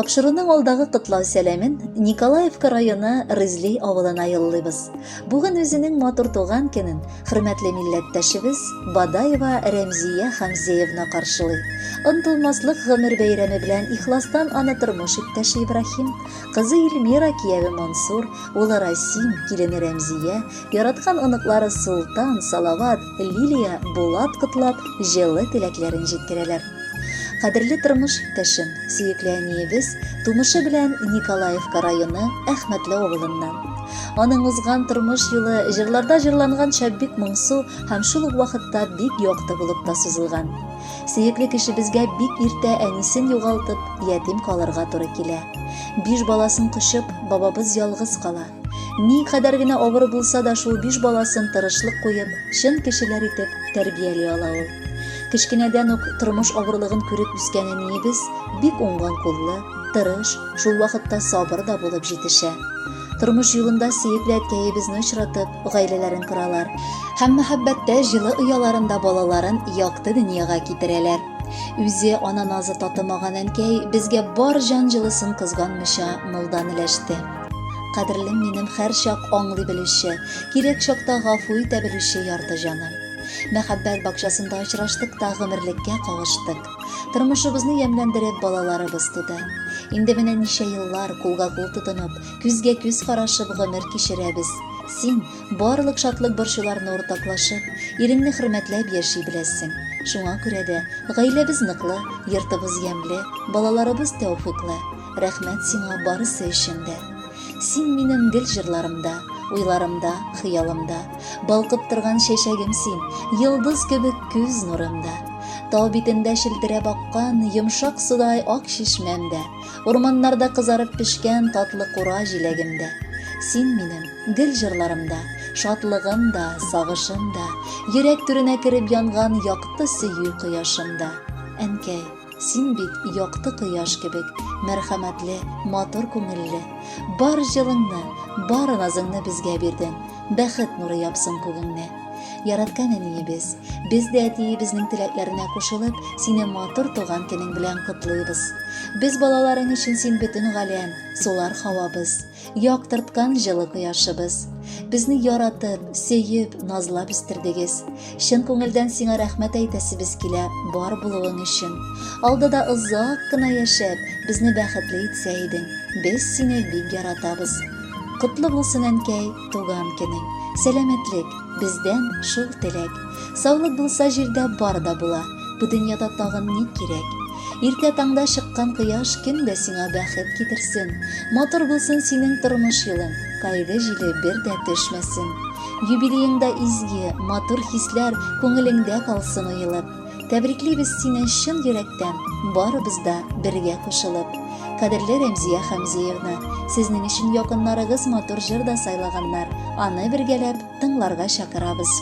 Тапшыруның алдагы котлау сәламен Николаевка районы Рызли авылына юллыйбыз. Бүген үзенең матур туган көнен хөрмәтле милләттәшебез Бадаева Рәмзия Хәмзеевна каршылый. Онтылмаслык гомер бәйрәме белән ихластан аны тормыш иптәше Ибраһим, кызы Эльмира, кияве Мансур, улы Расим, килене Рәмзия, яраткан оныклары Солтан, Салават, Лилия, Булат котлап, җылы теләкләрен җиткерәләр. Кадерле тормыш иптәшем, сөекле әниебез, тумышы белән Николаевка районы Әхмәтле авылыннан. Аның узган тормыш юлы җырларда җырланганча бик моңсу һәм шул ук вакытта бик якты булып та сузылган. Сөекле кешебезгә бик иртә әнисен югалтып, ятим калырга туры килә. Биш баласын кочып, бабабыз ялгыз кала. Ни кадәр генә авыр булса да шул биш баласын тырышлык куеп, чын кешеләр итеп тәрбияли ала ул. Кечкенәдән үк тормыш авырлыгын күреп үскән әниебез бик уңган куллы, тырыш, шул вакытта сабыр да булып җитешә. Тормыш юлында сөекле әткәебезне очратып, гаиләләрен коралар һәм мәхәббәттә җылы ояларында балаларын якты дөньяга китерәләр. Үзе ана назы татымаган әнкәй безгә бар җан җылысын кызганмыйча мулдан өләште. Кадерлем минем һәрчак аңлый белүче, кирәк чакта гафу итә белүче ярты җаным. Мәхәббәт бакчасында очраштык та гомерлеккә кавыштык. Тормышыбызны ямьләндереп балаларыбыз туды. Инде менә ничә еллар кулга-кул тотынып, күзгә-күз карашып гомер кичерәбез. Син, барлык шатлык-борчуларны уртаклашып, иреңне хөрмәтләп яши беләсең. Шуңа күрә дә гаиләбез ныклы, йортыбыз ямьле, балаларыбыз тәүфыйклы. Рәхмәт сиңа барысы өчен дә. Син минем гел җырларымда, уйларымда, хыялымда. Балкып торган чәчәгем син, йолдыз кебек күз нурымда. Тау битендә челтерәп аккан йомшак судай ак чишмәм дә, урманнарда кызарып пешкән татлы кура җиләгем дә. Син минем гел җырларымда, шатлыгым да, сагышым да, йөрәк түренә кереп янган якты сөю кояшым да. Әнкәй, Син бит якты кояш кебек, мәрхәмәтле, матур күңелле. Бар җылыңны, бар назыңны безгә бирдең. Бәхет нуры япсын күгеңне. Яраткан әниебез, без дә әтиебезнең теләкләренә кушылып, сине матур туган көнең белән котлыйбыз. Без балаларың өчен син бөтен галәм, сулар һавабыз. Яктырткан җылы кояшыбыз. Безне яратып, сөеп, назлап үстердегез. Чын күңелдән сиңа рәхмәт әйтәсебез килә бар булуың өчен. Алда да озак кына яшәп, безне бәхетле итсә идең. Без сине бик яратабыз. Котлы булсын, әнкәй, туган көнең. Сәламәтлек, бездән шул теләк. Саулык булса җирдә бар да була. Бу дөньяда тагын ни кирәк? Иртә таңда чыккан кояш көн дә сиңа бәхет китерсен. Матур булсын синең тормыш юлың, кайгы җиле бер дә төшмәсен. Юбилееңда изге, матур хисләр күңелеңдә калсын уелып. Тәбриклибез сине чын йөрәктән, барыбыз да бергә кушылып. Кадерле Рәмзия Хәмзиевна, сезнең өчен якыннарыгыз матур җыр да сайлаганнар, аны бергәләп тыңларга чакырабыз.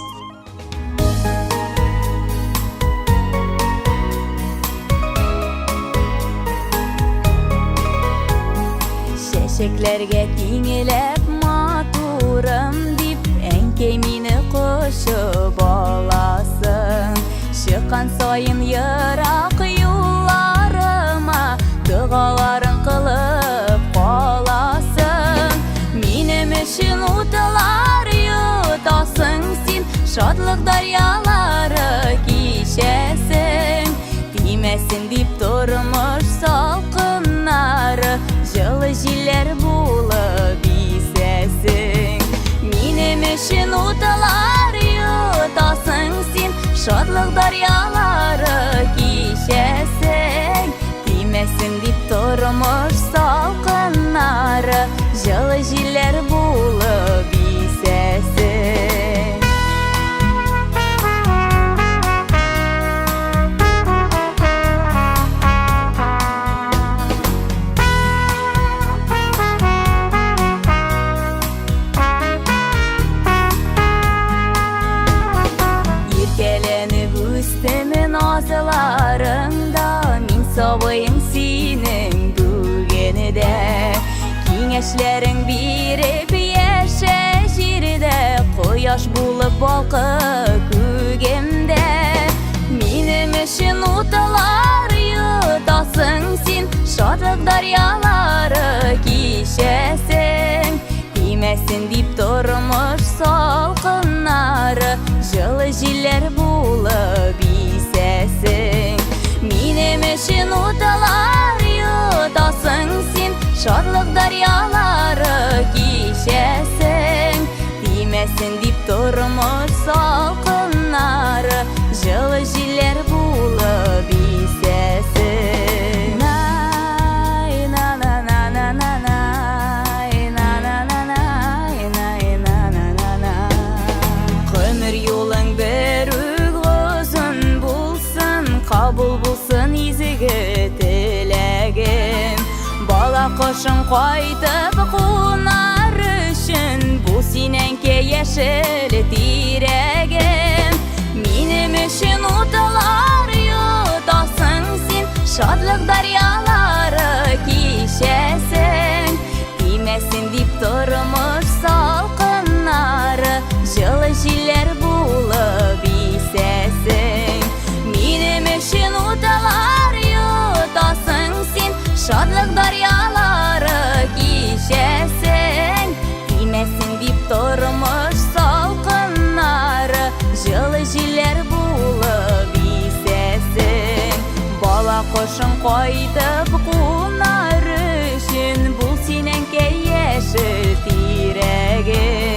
Чәчәкләргә тиңеләп матурым дип, әнкәй мине кочып аласың. Чыккан саен ерак юлларыма догаларың кылып каласың. Минем өчен утлар йотасың син, шатлык дарьялары кичәсең. Тимәсен дип тормыш салкыннары, җылы җилләр булып исәсең. Минем өчен утлар йотасың син, шатлык дарьялары кичәсең. Тимәсен дип тормыш салкыннары, җылы җилләр булып исәсең. Иркәләнеп үстем назларыңда, мин сабыең синең бүген дә. Киңәшләрең биреп яшә җирдә, кояш булып балкы күгемдә. Минем өчен утлар йотасың син, шатлык дарья. Тимәсен дип тормыш салкыннары, Җылы җилләр булып исәсең. Минем өчен утлар йотасың син, Шатлык дарьялары кичәсең. Тимәсен дип тормыш салкыннары, Җылы җилләр булып исәсең. Най, на на на на на най, на на на най, най, на на на на. Гомер юлың бер үк озын булсын, Кабул булсын изге теләгем. Бала кошың кайтып кунар өчен, Бу синеңке яшел тирәгем. Минем өчен утлар йотасың син, Шатлык дарьялары кичәсең. Тимәсен дип тормыш салкыннары, Җылы җилләр булып исәсең. Минем өчен утлар йотасың син, Шатлык дарьялары кичәсең. Тимәсен дип тормыш салкыннары, Җылы җилләр булып исәсең. Бала кошың кайтып кунар өчен, Бул синеңкә яшел тирәгем.